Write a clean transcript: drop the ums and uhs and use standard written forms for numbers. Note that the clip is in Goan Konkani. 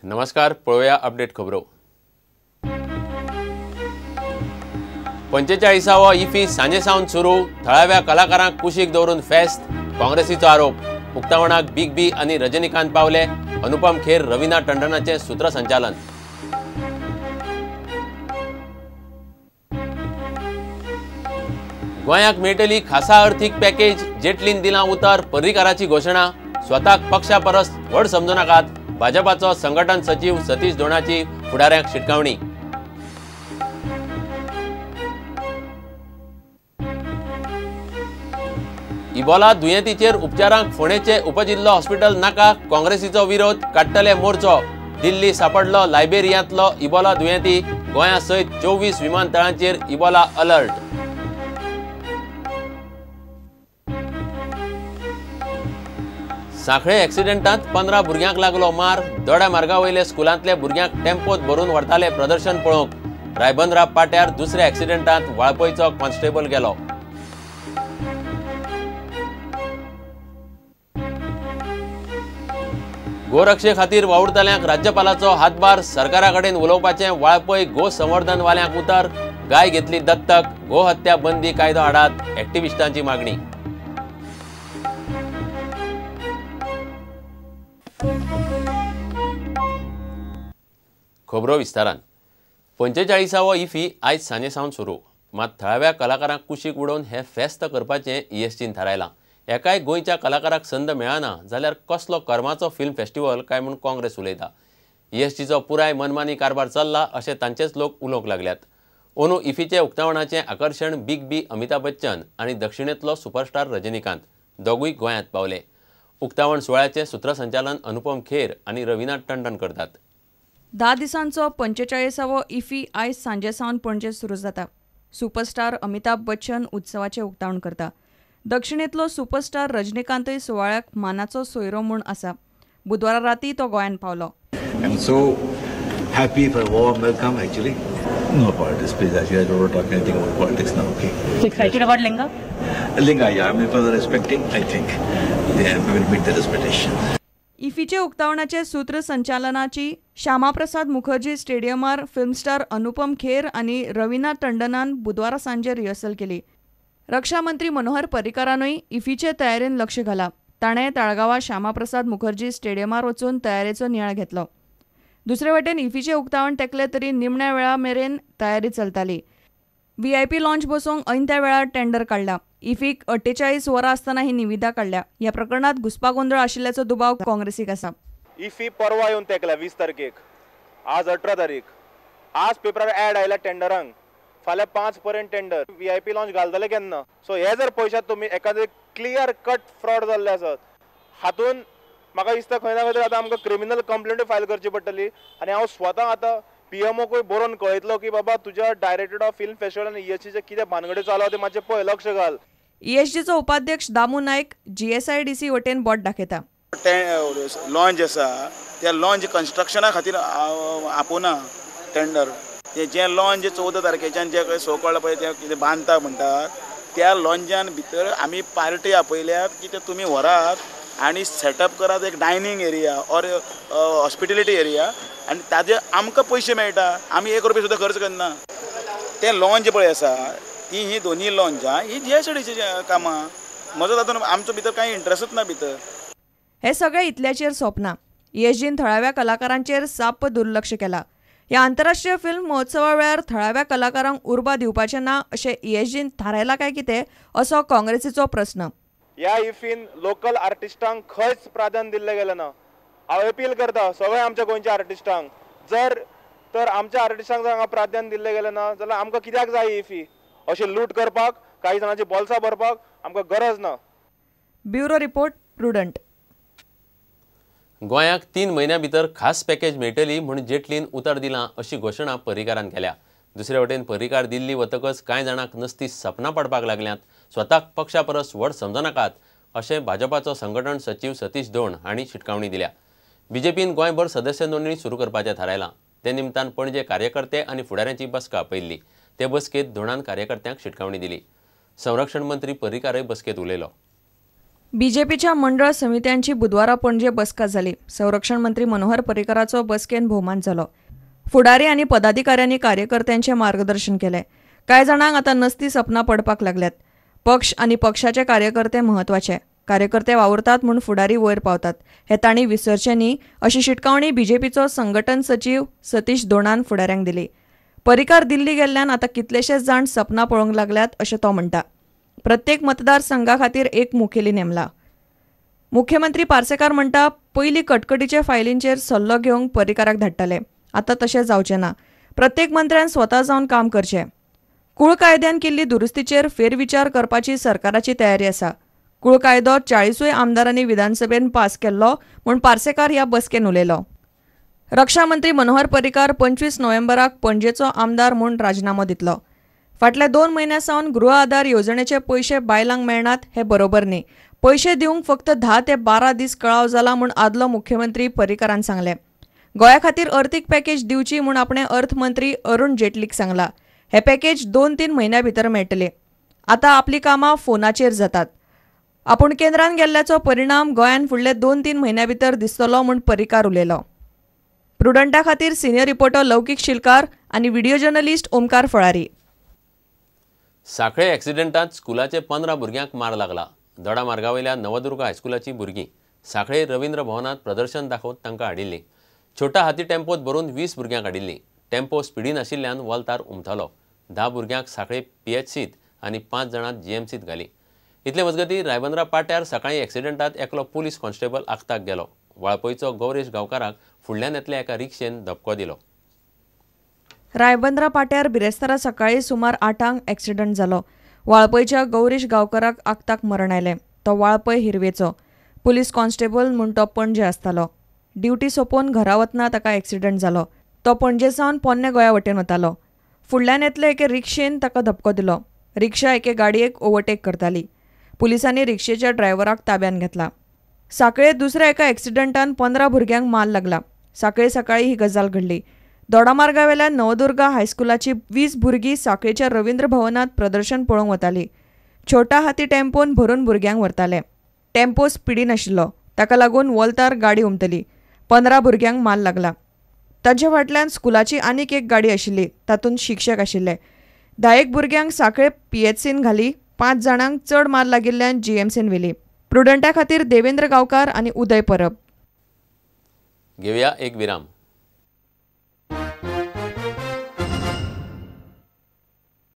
नमस्कार, पळोवया अपडेट खबरो। 45वो इफी सांजे सावन सुरू, थळाव्या कलाकारांक कुशीक दवरून फेस्त, काँग्रेसीचो आरोप। उक्तावणाक बिग बी आनी रजनीकांत पावले, अनुपम खेर रवीना टंडनाचें सूत्रसंचालन। गोंयाक मेळटली खासा अर्थीक पॅकेज, जेटलीन दिलां उतर, पर्रीकाराची घोशणा। स्वताक पक्षा परस व्हड समजू नाकात, भाजपाचो संघटन सचीव सतीश दोणाची फुडाऱ्यांक शिटकावणी। इबोला दुयेंतीचेर उपचारांक फोंडेचे उपजिल्लो हॉस्पिटल नाका, काँग्रेसीचो विरोध, काडटले मोर्चो। दिल्ली सापडलो लायबेरियांतलो इबोला दुयेंती, गोंया सयत 24 विमानतळांचेर इबोला अलर्ट। सांखळे एक्सिडेंटांत 15 भुरग्यांक लागलो मार, दोड्या मार्गा वयले स्कुलांतले भुरग्यांक टेम्पोत भरून व्हरताले प्रदर्शन पळोवंक। रायबंदरा पाट्यार दुसऱ्या एक्सिडेंटांत वाळपयचो कॉन्स्टेबल गेलो। गोरक्षे खातीर वावुरतल्यांक राज्यपालाचो हातभार, सरकारा कडेन उलोवपाचें वाळपय गो संवर्धनवाल्यांक उतर, गाय घेतली दत्तक, गोहत्या बंदी कायदो हाडात, एक्टिविस्टांची मागणी। खबरो विस्तारान। 45वो इफी आयज सांजे सावन सुरू, मात थळाव्या कलाकारांक कुशीक उडोवन हें फेस्त करपाचें ईएसजीन थारायलां। एकाय गोंयच्या कलाकाराक संद मेळना जाल्यार कसलो कर्माचो फिल्म फेस्टिवल काय म्हूण काँग्रेस उलयता। ईएसजीचो पुराय मनमानी कारभार चल्ला अशें तांचेच लोक उलोवंक लागल्यात। अंदू इफीचें उक्तावणाचें आकर्शण बिग बी अमिताभ बच्चन आनी दक्षिणेंतलो सुपरस्टार रजनीकांत दोगूय गोंयांत पावले। उक्तावण सुवाळ्याचें सूत्रसंचालन अनुपम खेर आनी रवीना टंडन करतात। 10 दिसांचो 45वो इफी आयज सांजे सावन पणजे सुरू जाता। सुपरस्टार अमिताभ बच्चन उत्सवाचें उक्तावण करता। दक्षिणेंतलो सुपरस्टार रजनीकांतय सुवाळ्याक मानाचो सोयरो म्हूण आसा। बुधवारा राती तो गोंयांत पावलो। I am so happy for warm welcome actually. No politics please, actually I don't want to talk anything about politics now, okay. So excited about Lingaa? Lingaa, yeah, I am further expecting, I think they will meet their expectation. इफीचे उक्तावणाचे सूत्रसंचालनाची श्यामाप्रसाद मुखर्जी स्टेडियमार फिल्मस्टार अनुपम खेर आनी रवीना टंडनान बुधवारा सांजे रिहर्सल केली। रक्षा मंत्री मनोहर पर्रीकारानूय इफीचे तयारेन लक्ष घाला। ताणें ताळगांवा श्यामाप्रसाद मुखर्जी स्टेडियमार वचून तयारेचो नियाळ घेतलो। दुसरे वटेन इफीचें उक्तावण तेकलें तरी निमण्या वेळा मेरेन तयारी चलताली। व्हीआयपी लॉन्च बसोवंक ऐन त्या वेळार टेंडर काडला। इफीक 48 वरां आसतना ही निविदा काडल्या। ह्या प्रकरणांत घुस्पागोंदळ आशिल्ल्याचो दुबाव काँग्रेसीक आसा। इफी परवा येवन तेकल्या 20 तारखेक, आज 18 तारीख, आज पेपरार ऍड आयला टेंडरांक, फाल्यां 5 पर्यंत टेंडर, व्हीआयपी लॉन्च घालतले केन्ना? सो हे जर पयशात तुमी एखादे क्लियर कट फ्रॉड जाल्ले आसत, हातून म्हाका दिसता खंय ना खंय तरी आतां आमकां क्रिमिनल कंप्लेंटूय फायल करची पडटली। आनी हांव स्वता आतां पीएमओकूय बरोवन कळयतलो की बाबा तुज्या डायरेक्टर ऑफ फिल्म फेस्टिवल आनी ईएसजीचें कितें भानगडी चालू आहा तें मातशें पळय, लक्ष घाल। ईएसजीचो उपाध्यक्ष दामू नायक जीएसआयडीसी वटेन बोट दाखयता। लॉन्च आसा त्या लॉन्च कन्स्ट्रक्शना खातीर आपोवना टेंडर, जे लॉन्च 14 तारखेच्यान जे सो कळ्ळा पळय ते कितें बांदता म्हणटात त्या लॉन्जान भितर आमी पार्टी आपयल्यात की ते तुमी व्हरात आनी सेटअप करात एक dining area or hospitality area, आनी ताजे आमकां पयशे मेळटा, आमी 1 रुपया सुद्दां खर्च करना। ते लॉन्च पळय आसा ती ही दोनूय लॉन्जां ही जीएसआयडीसी कामां, म्हजो तातूंत आमचो भितर कांय इंट्रस्टूच ना भितर। हे सगळें इतल्याचेर सोंपना। ईएसजीन थळाव्या कलाकारांचेर साप्प दुर्लक्ष केलां। ह्या आंतरराष्ट्रीय फिल्म महोत्सवा वेळार थळाव्या कलाकारांक उर्बा दिवपाचें ना अशें ईएसजीन थारायलां काय कितें असो काँग्रेसीचो प्रस्न। ह्या इफीन लोकल आर्टिस्टांक खंयच प्राधान्य दिल्लें गेलें ना। हांव अपील करता सगळ्या आमच्या गोंयच्या आर्टिस्टांक, जर तर आमच्या आर्टिस्टांक जर हांगा प्राधान्य दिल्लें गेलें ना जाल्यार आमकां कित्याक जाय इफी? अशें लूट करपाक, काही जाणांची बोल्सां भरपाक आमकां गरज ना। Bureau report, Prudent. गोंयाक 3 म्हयन्यां भितर खास पॅकेज मेळटली म्हूण जेटलीन उतर दिलां अशी घोशणा पर्रीकारान केल्या। दुसरे वटेन पर्रीकार दिल्ली वतकच कांय जाणांक नसती सपनां पडपाक लागल्यांत, स्वताक पक्षा परस व्हड समजनाकात अशें भाजपाचो संघटन सचीव सतीश दोण हांणी शिटकावणी दिल्या। बीजेपीन गोंयभर सदस्य नोंदणी सुरू करपाचें थारायलां। ते निमतान पणजे कार्यकर्ते आनी फुडाऱ्यांची बसका आपयल्ली। ते बसकेंत दोणान कार्यकर्त्यांक शिटकावणी दिली। संरक्षण मंत्री पर्रीकारय बसकेंत उलयलो। बीजेपीच्या मंडळ समित्यांची बुधवारा पणजे बसका जाली. संरक्षण मंत्री मनोहर पर्रीकराचो बसकेन भोवमान जालो. फुडारी आनी पदाधिकाऱ्यांनी कार्यकर्त्यांचें मार्गदर्शन केलें. कांय जाणांक आतां नसती सपनां पडपाक लागल्यात. पक्ष आनी पक्षाचे कार्यकर्ते म्हत्वाचे. कार्यकर्ते वावुरतात म्हूण फुडारी वयर पावतात हें तांणी विसरचें न्ही अशी शिटकावणी बीजेपीचो संघटन सचीव सतीश दोणान फुडाऱ्यांक दिली. पर्रीकार दिल्ली गेल्ल्यान आतां कितलेशेच जाण सपनां पळोवंक लागल्यात अशें तो म्हणटा. प्रत्येक मतदारसंघा खातीर एक मुखेली नेमला. मुख्यमंत्री पार्सेकार म्हणटा पयलीं कटकटीचे फायलींचेर सल्लो घेवंक पर्रीकाराक धाडटाले, आतां तशें जावचें ना. प्रत्येक मंत्र्यान स्वता जावन काम करचें. कूळ कायद्यान केल्ली दुरुस्तीचेर फेरविचार करपाची सरकाराची तयारी आसा. कूळ कायदो 40 आमदारांनी विधानसभेन पास केल्लो म्हूण पार्सेकार ह्या बसकेन उलयलो. रक्षा मंत्री मनोहर पर्रीकार 25 नोव्हेंबराक पणजेचो आमदार म्हूण राजिनामो दितलो. फाटल्या 2 म्हयन्यां सावन गृह आधार येवजणेचे पयशे बायलांक मेळनात हें बरोबर न्ही. पयशे दिवंक फक्त 10 ते 12 दीस कळाव जाला म्हूण आदलो मुख्यमंत्री पर्रीकारान सांगलें. गोंया खातीर अर्थीक पॅकेज दिवची म्हूण आपणें अर्थमंत्री अरुण जेटलीक सांगला. हे पॅकेज 2-3 म्हयन्यां भितर मेळटले. आतां आपलीं कामां फोनाचेर जातात. आपूण केंद्रान गेल्ल्याचो परिणाम गोंयान फुडले 2-3 म्हयन्यां भितर दिसतलो म्हूण पर्रीकार उलयलो. प्रुडंटा खातीर सिनियर रिपोर्टर लौकीक शिलकार आनी व्हिडिओ जर्नलिस्ट ओमकार फळारी. साखळे एक्सिडेंटात स्कुलाचे 15 भुरग्यांक मार लागला. दोडा मार्गावयल्या नवदुर्गा हायस्कुलाची भुरगीं साखळे रवींद्र भवनात प्रदर्शन दाखोवन तांकां हाडिल्लीं. छोटा हाती टेम्पोत भरून 20 भुरग्यांक हाडिल्लीं. टेम्पो स्पिडीन आशिल्ल्यान वॉल्तार उमथलो. 10 भुरग्यांक साखळे पीएचसीत आनी 5 जाणांक जीएमसीत घालीं. इतले मजगतीं रायबंदरा पाट्यार सकाळीं एक्सिडेंटात एकलो पुलीस कॉन्स्टेबल आखताक गेलो. वाळपयचो गौरेश गांवकाराक फुडल्यान येतल्या एका रिक्षेन धपको दिलो. रायबंदरा पाट्यार बिरेस्तारा सकाळीं सुमार 8 एक्सिडंट जालो. वाळपयच्या गौरीश गांवकाराक आक्ताक मरण आयलें. तो वाळपय हिरवेचो पुलीस कॉन्स्टेबल म्हूण तो पणजे आसतालो. ड्युटी सोंपोवन घरा वतना ताका एक्सिडंट जालो. तो पणजे सावन पोन्ने गोंया वटेन वतालो. फुडल्यान येतले एके रिक्षेन ताका धपको दिलो. रिक्षा एके गाडयेक ओवरटेक करताली. पुलिसांनी रिक्षेच्या ड्रायव्हराक ताब्यान घेतला. साखळे दुसऱ्या एका एक्सिडंटान 15 भुरग्यांक मार लागला. साखळे सकाळी ही गजाल घडली. दोडामार्गावेल्या नवदुर्गा हायस्कुलाची 20 भुरगीं साखळेच्या रवींद्र भवनात प्रदर्शन पळोवंक वताली. छोटा हाती टेम्पोन भरून भुरग्यांक व्हरताले. टेम्पो स्पिडीन आशिल्लो, ताका लागून वोल्तार गाडी उमतली. 15 भुरग्यांक मार लागला. तांच्या फाटल्यान स्कुलाची आनीक एक गाडी आशिल्ली, तातूंत शिक्षक आशिल्ले. 10 भुरग्यांक साखळे पीएचसीन घाली. 5 जाणांक चड मार लागिल्ल्यान जीएमसीन व्हेली. प्रुडंटा खातीर देवेंद्र गांवकार आनी उदय परब. घेवया एक विराम.